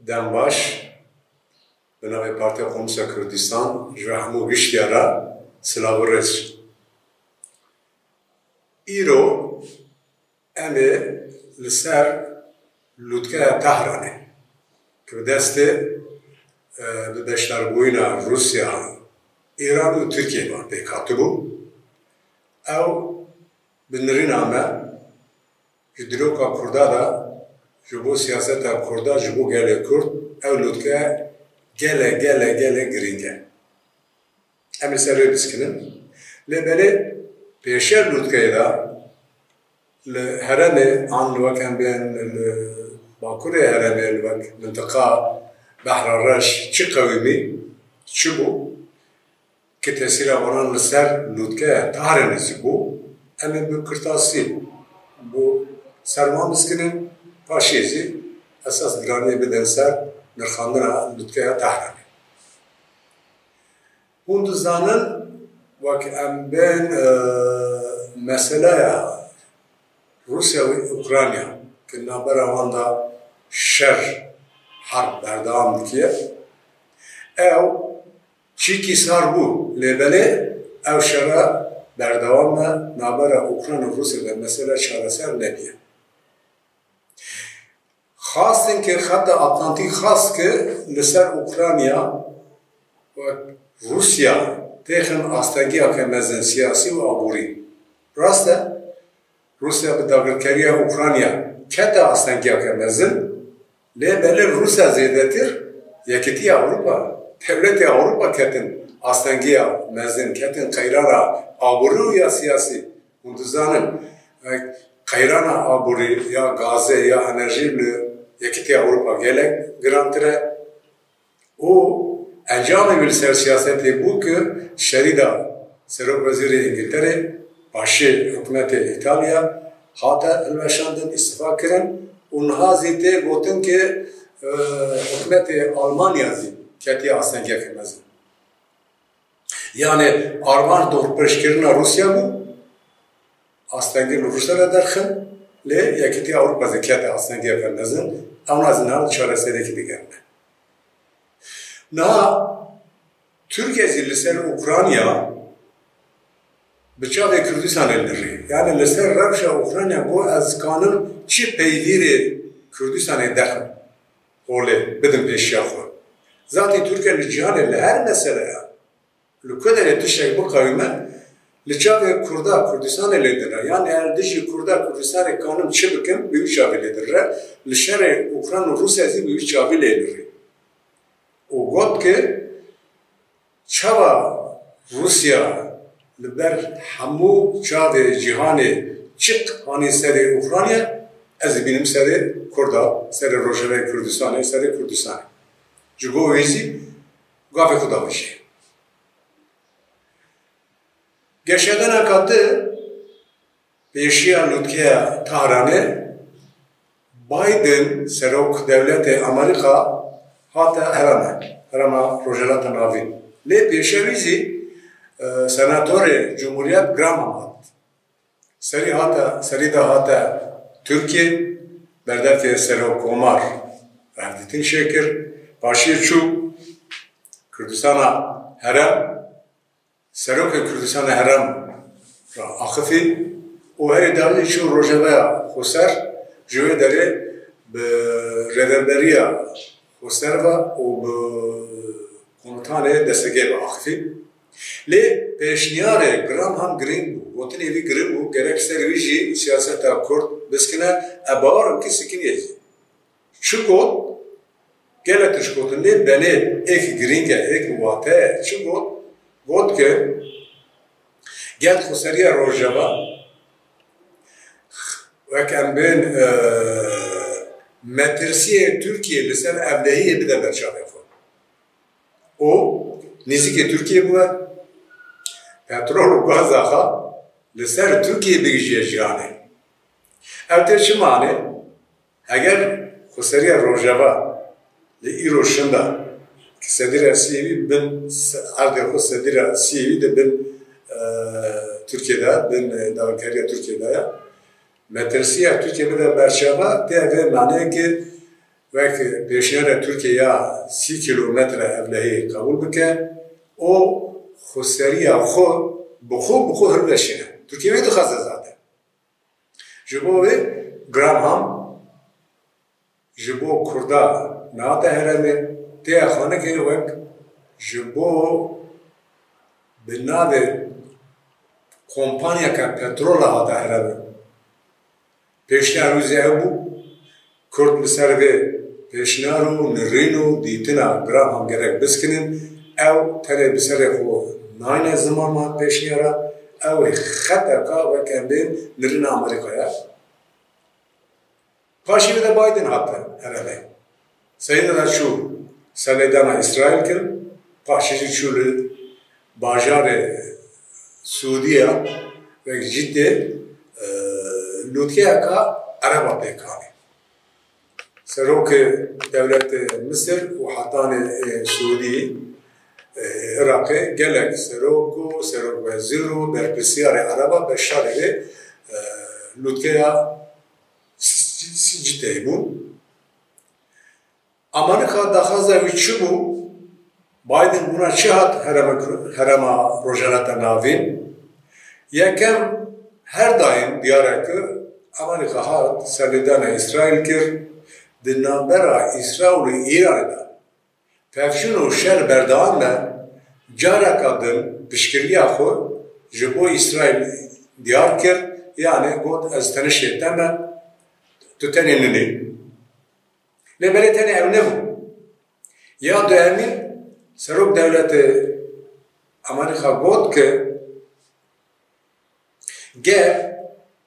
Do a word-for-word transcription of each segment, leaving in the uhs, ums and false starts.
Dem baş, bi navê Partiya Komîsa Kurdistan ji we hemû giştiya re silav û rêz. Îro em ê li ser lûtkeya Tehranê, ku bi destê, e, bi beşdarbûyîna Rûsya, Îran û Tirkiyê ve pêk hatibû, ew bi nirîna me ji dîroka Kurda de, ji bo siyaseta Kurda, ji bo gelê Kurd, ew lûtke gelek, gelek, gelek girîng e. Em ê ser wê biskinin. Lê belê pêşiya lûtkeyê de li herêmê an li wek em bên li bakurê herêmê li wek mintiqa Behra Reş çi qewimî, çi bû, ki tesîra wanan li ser lûtkeya Tahranê jî bû, em ê bi kurtasî bo ser wan biskinin, paşê jî esas giraniyê bidin ser nirxandina lûtkeya Tahranê. Hûn dizanin, wek em bên, e, meseleya Rûsya û Ukrayna, ki navbera wan de şer, herb berdewam dikiye, ew çîkî sar bû, lê belê ew şera berdewam e, navbera Ukrayna û Rûsya de mesele çareser nebiye. Xastin ke xeta Atlantîk xast ke li ser Ukrayna û Rûsya têxin astengiyeke mezin siyasî û aborî. Rast e, Rûsya bi dagirkeriya Ukrayna kete astengiyeke mezin, lê belê Rûsya zêdetir Yekîtiya Ewropa, dewletê Ewropa ketin astengiya mezin, ketin qeyrana aborî û ya siyasî. Hûn dizanin, e, qeyrana aborî ya gazê ya enerjî li Yekîtiya Ewropa gelek girantir e. Û encamê wî li ser siyasetê bû ku şerî da Serokwezîrê Îngilterê, paşê hikûmetê Îtalya hate hilweşandin, îstifa kirin û niha zî tê gotin ku, e, hikûmetê Almanya zî ketiye astengiyeke mezin. Yanî armanc dorpêçkirina Rûsya bû, astengî li Rûsya re derxin, lê Yekîtiya Ewropa zî kete astengiyeke mezin, ew na zî niha li çareserekî digerine. Niha Tirkiye zî li ser Ukrayna bi çavê Kurdistanê lirê. Yanî li ser rewşa Ukrayna got ez kanim çi peywîrê Kurdistanê dexim holê, bidim pêşiya xwe. Zatî Tirkiye li cîhanê li her meseleya li ku derê tiştek biqewime, li çavê Kurda Kurdistanê lê dire. Yanî ez dijî Kurda Kurdistanê kanim çi bikim, bi wî çavî lê dire. Li şerê Ukrayna û Rûsya zî bi wî çavî lê dire. Û got ki, çawa Rûsya li ber hemû çavê cîhanê çiq hanî serê Ukrayna, ez dibînim serê Kurda, serê Rojavayê Kurdistanê, serê Kurdistanê. Ji bo wê zî gavê xwe davêje. Geşedaneka di pêşiya lûtkeya Tahranê, Biden, serok dewletê Amerîka, hate herême, herêma Rojhilata Navîn. Lê pêşe wî zî, e, senatorê Cumhuriyet Graham hat. Serî hate, serî de hate Tirkiye, berdevkê serok Komar hevdîtin çêkir, paşê çû Kurdistana herem, Serokê Kurdistana herem re axifî û herî dawî çû Rojavaya Xweser, ji wê derê bi rêveberiya Xweser ve û bi komutanê destegê ve axifî. Lê pêşniyarê Graham girîng bû, gotinê wî girîng bû, gerek ser wî jî siyaseta Kurd biskine, e, bawer im ki sikiniye jî. Çi got? Gelek tişt gotin, lê belê êk girîng e, êk wate ye. Çi got? Got ki, gel xweseriya Rojava, wek em bên, e, metirsiyê Tirkiye li ser ewlehiyê bide ber çavê xwe. Û nêzîkê Tirkiye bibe, petrol û gaza xwe li ser Tirkiye bigihîje cîhanê. Ev tê çi manê? Eger xweseriya Rojava li îro şinda ki sedîra sî wî bin, erdê xwe sedîra sî wî di bin, e, Tirkiye de, bin, e, dagirkeriya Tirkiye de ye. Metirsiya Tirkiye bide ber çava, tê vê maneyê ki wek pêşniyara Tirkiye ya sî kîlometre ewlehî qebûl bike û xweseriya xwe bi xwe bi xwe hilweşîne. Tirkiye wê dixwaze zaten. Ji bo wê Graham ji bo Kurda nehate herêmê, tê xanekê wek ji bo bi navê kompanyeke petrola hate herêmê. Pêşniyar wî zî ew bû, Kurd li ser vê pêşniyar û nirîn û dîtina Graham gerek biskinin, ew tenê bi serê xwe nayne ziman ma pêşniyara, ew xeteka wek em bên nirîna Amerîkaya. Paşî de Biden hate herêmê. Serî de çû serlêdana Îsraîl kir, paşî jî çû li bajarê Sûdiya wek Ciddê, e, lûtkeyeka ereba pêk anî. Serokê dewletê Misir û hetanê, e, Sûdî, e, Iraqê gelek serok û serokwezîr û berpirsiyarê ereba beşdarê vê, e, lûtkeya Siciteyî bû. Amerîka daxwaza wî çi bû? Biden bûna çi hat herêma, herêma Rojhilata Navîn? Yekem, her daîm diyar e ku Amerîka hat serlêdana Îsraîl kir, di navbera Îsraîl û Îranê de tevşin û şer berdewam e, careka din piştgiriya xwe ji bo Îsraîl diyar kir, yanî got, ez tenişê te me, tu tenê ninê. Lê belê tenê ew nebû. Ya duyemîn, serok dewletê Amerîka got ku ger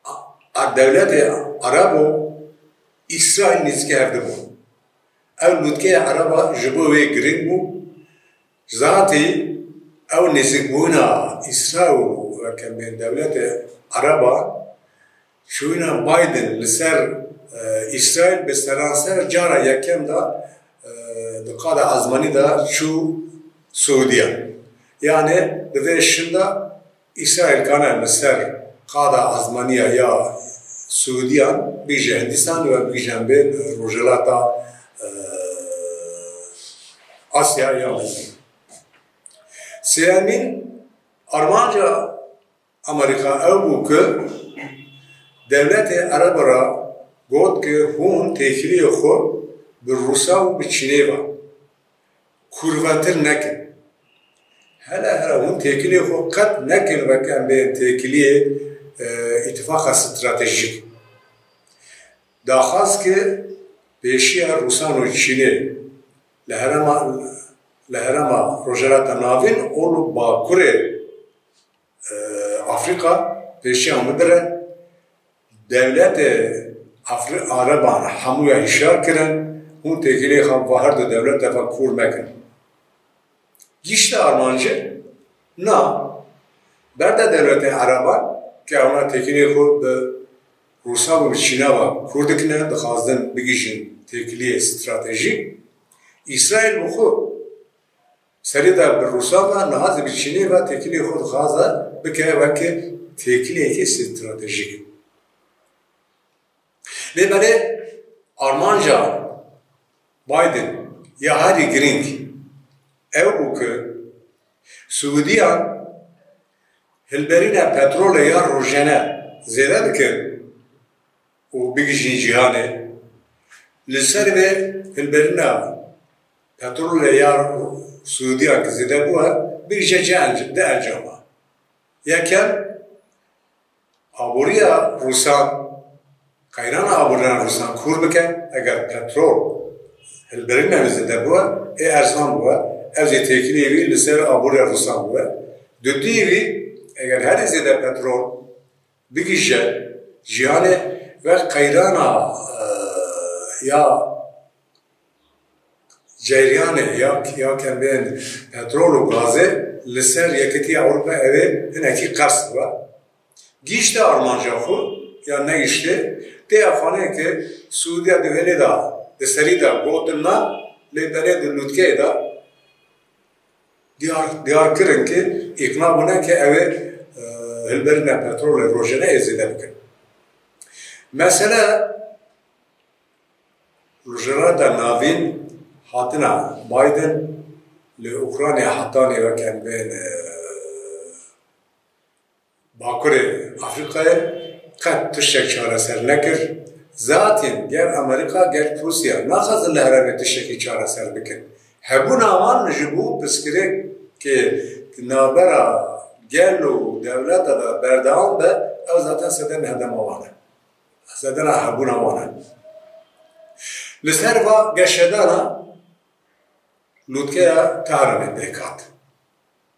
a, a dewletê Ereb û Îsraîl nêzîkî hev dibûn, ew lûtkeya Ereba ji bo wê girîng bû. Zatî ew nêzîkbûna Îsraîl û weke bên dewletê Ereba çûyîna Biden li ser, e, Îsraîl bi seranser cara yekem de, e, di qada ezmanî de çû Sûdiya. Yanî di vê şinda Îsraîl kane li ser qada ezmaniya ya Sûdiyan bigije Hindistan û bigije bên Rojhilata, e, Asya ya Mezin. Sêyemîn armanca Amerîka ew bû ku dewletê Ereba re got ku hûn têkiliyê xwe bi Rûsa û bi Çînê ve kûrvetir nekin. Hele hele hûn têkiliyê xwe qet nekin weke em bêjin têkiliyê, e, îtifaqa stratejîk. Daxwaz ku pêşiya Rûsan û Çînê li herêma, li herêma Rojhilata Navîn û li Bakurê, e, Afrîka pêşiya wan bidire. Dewletê Afri-, Ereban hemûya hişyar kirin, hûn têkiliyê xwe bi her du dewlete ve kûr mekin. Gihîşte armancê? Na. Berde dewletên Ereban ke ewna têkiliyê xwe bi Rûsa û bi Çîna ve kûr dikine, dixwazin bigihîjin têkiliyê stratejîk, Îsraîl bi xwe serî de bi Rûsa ve, niha zî bi Çînê ve têkiliyê xwe dixwaze bike weke têkiliyekî stratejîk. Lê belê armanca Biden ya herî girîng ew bû ku Sûdiyan hilberîna petrolê ya rojane zêde bikin û bigihîjin cîhanê. Li ser vê hilberîna petrolê ya Sûdiyan ku zêde bûye, bigihîje çi enc-, du encama. Yekem, aboriya Rûsan, qeyrana aboriya Rûsan kûr bike, eger petrol hilberîna wî zêde bûye, ê erzan bûye, ev jî têkiliyê wî li ser aboriya Rûsan bûye. Dudiyê wî, eger herî zêde petrol bigihîje cîhanê, wek qeyrana, e, ya ceryanê ya, ya ke bên petrol û gazê li ser Yekîtiya Ewropa ew ê hinekî qers bibe. Gihîşte armanca xwe ya negihîştê, tê efanê ke Sûdiya di hinê de, di serî de gotin na, lê belê di lûtkeyê de diyar, diyar kirin ke îqna bûne ke ew ê, e, hilberîna petrolê rojane ê zêde bikin. Mesele Rojhilata Navîn hatina Biden li Ukrayna hetanî wek em bên, e, Bakurê Afrîkayê qet tiştek çareser nekir. Zatîn ger Amerîka, ger Rûsya naxwazin li herêmê tiştekî çareser bikin. Hebûna wan ji bo pirsgirêkê di navbera gel û dewleta de berdewam be, ew zaten sedema hedema wan e. Sedema hebûna wan e. Li ser va geşedana lûtkeya Tehranê pêk hat.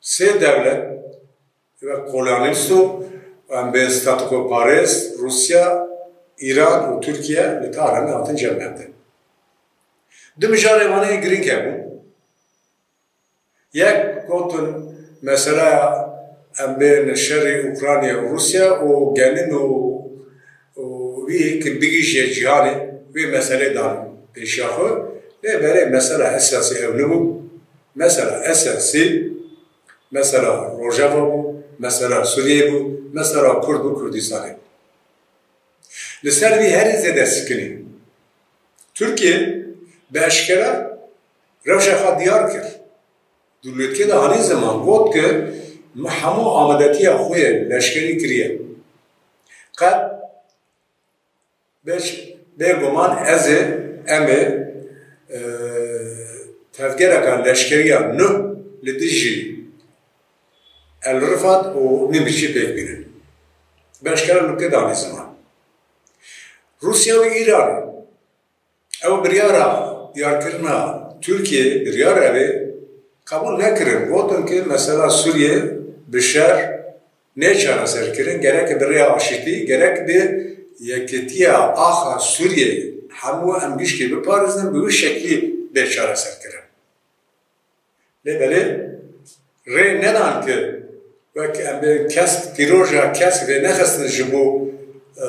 Sê dewlet, wek kolonîst û em bên statûkoparêz, Rûsya, Îran û Tirkiye li Tahranê hatin cem bendin. Du mijarê wan ê girîng hebûn. Yek gotin, meseleya em bên şerê Ukrayna û Rûsya û genim û, û wî ki bigihîje cîhanê, wê meselê dan pêşiya xwe. Lê belê mesela esasî ew nibû. Mesela esasî, mesela Rojava bû, mesela Sûriyê bû, mesela Kurd bû, Kurdistanê bû. Li ser vî herî zêde sikinî. Tirkiye bi eşkere rewşa xwe diyar kir. Di lûtkê de hanî ziman got ki, me hemû amadetiya xwe yê leşkerî kiriye. Qet bê, bêguman ez ê, em ê, e, tevgereka leşkeriya nû li dijî El Rifat û Minbicî pêk bînin. Bi eşkere lûtkê de hanî ziman. Rûsya û Îran ew biryara diyarkirina Tirkiyê, biryara wê qebûl nekirin. Gotin ki mesela Sûriyê bi şer nê çareserkirin, gerek bi rêya aşitî, gerek bi yekîtiya axa Sûriyê hemû em gişkî biparêzin, bi wî şeklî bê çareserkirin. Lê belê rê nedan ki wek em bê kes, pîroja kes vênexistin ji bo, e,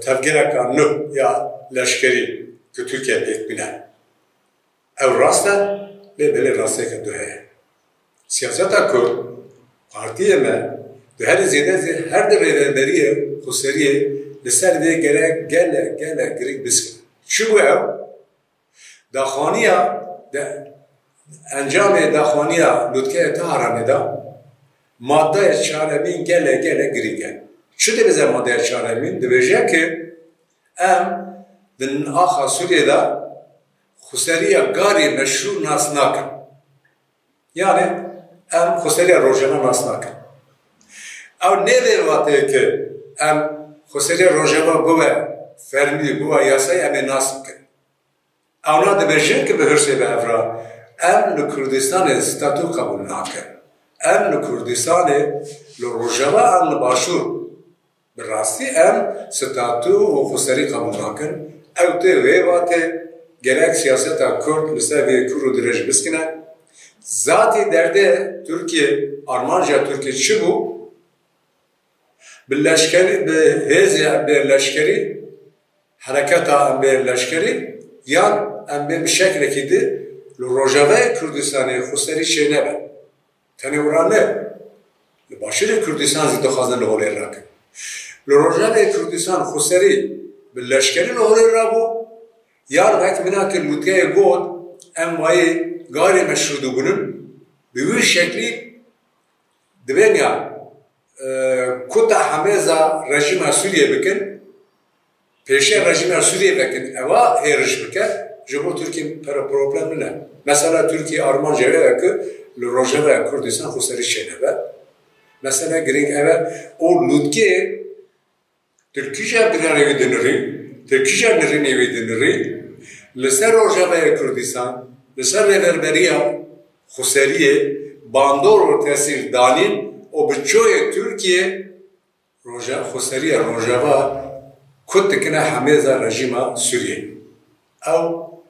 tevgereka nû ya leşkerî ki Tirkiye pêk bîne. Ew rast e, lê belê rastiyeke du heye. Siyaseta ku partiyê me di herî zêde zê her di rêveberiyê xweseriyê li ser vê gerek gelek, gelek girîng biskine. Çi bû ew? Daxwaniya de, encamê daxwaniya lûtkeyê Tahranê de madeyê çaremîn gelek, gelek girîng e. Çi dibêje madeya çaremîn? Dibêje ki em di axa Sûriyê de xweseriya garê meşrû nas nakin. Yani em xweseriya Rojava nas nakin. Ew ne vê vatê ki em xweseriya Rojava bibe fermî, bibe yasayê, em ê nas bikin. Ewna dibêjin ki bi hirsê bi hev re, em li Kurdistanê statû qebûl nakin. Em li Kurdistanê, li Rojava an li Başûr bi rastî em statû û xweserî qebûl nakin. Ew tê wê vatê, gerek siyaseta Kurd li ser vê kûr û dirêj biskine. Zatî derdê Tirkiye, armanca Tirkiye çi bû? Bi leşkerî, bi hêzê em bê leşkerî, hereketa em bê leşkerî, yan em bê bi şeklekî di li Rojavayê Kurdistanê xweserî çênebe. Tenê wira ne. Li Başûrê Kurdistan zî dixwazin li holê rakin. Li Rojavayê Kurdistan xweserî bi leşkerî li holê rabû, yan wek mina ki lûtkeyê got, em wayê garê meşrû dibûnin, bi wî şeklî dibên ya, e, kuta hemêza rejîma Sûriyê bikin, pêşiya rejîma Sûriyê vekin, ewa hêriş bike, ji bo Tirkiyê pere problem nine. Mesela Tirkiye armanca wê ye ki li Rojavaya Kurdistan xweserî çênebe. Mesela girîng ev e. Û lûtkê Tirkî jî ev dinarê wî dinirî, Tirkî jî ev nirînê wî dinirî, li ser Rojavaya Kurdistan, li ser rêverberiya xweseriyê bandor û tesîr danîn û bi çoyê Tirkiye roja-, xweseriya Rojava kut dikine hemêza rejîma Sûriyê. Ew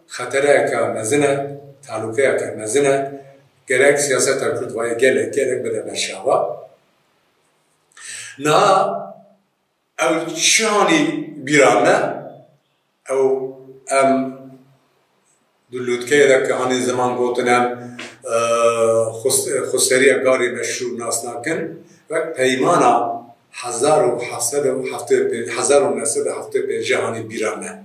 xetereyeke mezin e, talûkeyeke mezin e, gerek siyaseta Kurd vayê gelek, gelek bide berçava. Niha ew çi hanî bîra me? Ew em di lûtkeyê de ki hanî ziman gotin em, e, xus-, xuseriya garê meşrû nas nakin, wek peymana hezar û heft sed û heftê û pênc, hezar û neh sed û heftê û pênc hanî bîra me.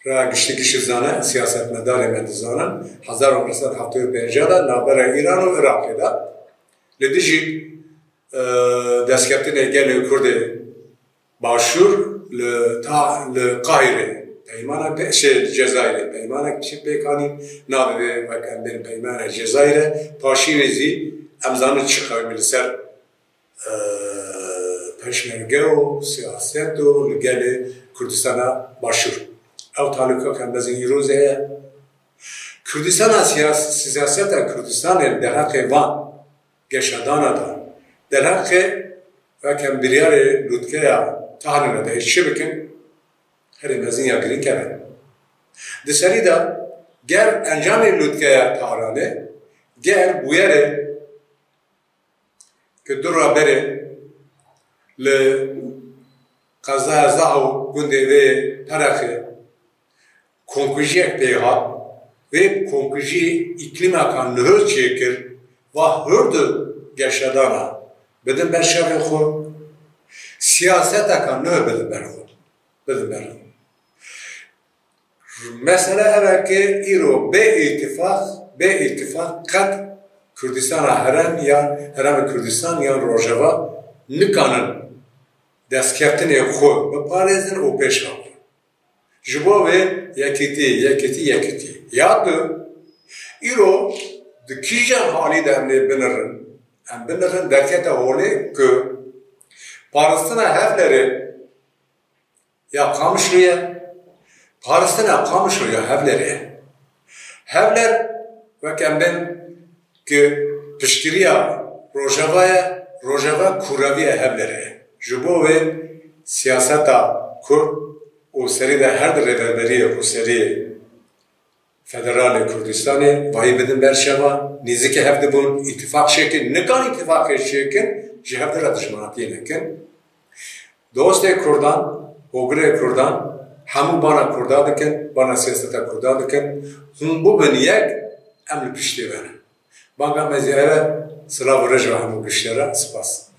Raya giştî giştî zane, siyasetmedarê me dizanin, hezar û neh sed heftê û pênc de navbera Îran û Iraqê de li dijî, e, destkeftine gelê Kurdê Başûr li ta-, li Qahîrê peymanek pê-, şey, li Cezayirê peymanek çi pêk anîn, navê wê wek em bên peymana Cezayirê, paşî wê zî em zanin çi qewimî li ser e, peşmerge û siyaset û li gelê Kurdistana Başûr. Ew talûka ke mezin îro zî heye. Kurdistana siyas-, siyaseta Kurdistanê li derheqê van geşedana de, derheqê weke biryarê lûtkeya Tahranê de çi bikin, herê mezin ya girîng hene. Di serî de ger encamê lûtkeya Tahranê, ger bûyerê Ke du re berê li qezaya Zaho gundê vê Perexê komkujiyek pê hat, vê komkujî îklîmeka nuh çêkir, va hûr di geşedana bidin ber şevê xwe, siyaseteka nuh bidin ber xwe, bidin ber xwe. Mesele ev e ke îro bê îtifaq, bê îtifaq qet Kurdistana herem yan Herêma Kurdistan yan Rojava nikanin destkeftinê xwe biparêzin û pêş xwe. Ji bo vê yekîtî, yekîtî, yekîtî. Ya du, îro di kîjan halî de em lê binirin? Em binirin derkete holê ku parastina Hevlerê ya Qamişlo ye, parastina Qamişlo ya Hevlerê ye. Hevler, wek em bên ki piştgiriya Rojava ye, Rojava kûraviya Hevlerê ye. Ji bo wê siyaseta Kurd û serî de her di rêveberiyê ku serî Federalê Kurdistanê vayî bidin ber şeva, nêzikê hev dibûn, îtifaq çêkin, nikan îtifaqê çêkin, ji hev de re dijminatiyê nekin. Dostê Kurdan, hogirê Kurdan, hemû bana Kurda dikin, bana siyaseta Kurda dikin. Hûn bibin yek, em li piştê we ne. Banga me zî ev e, silav û rêz ji hemû giştê re, spas.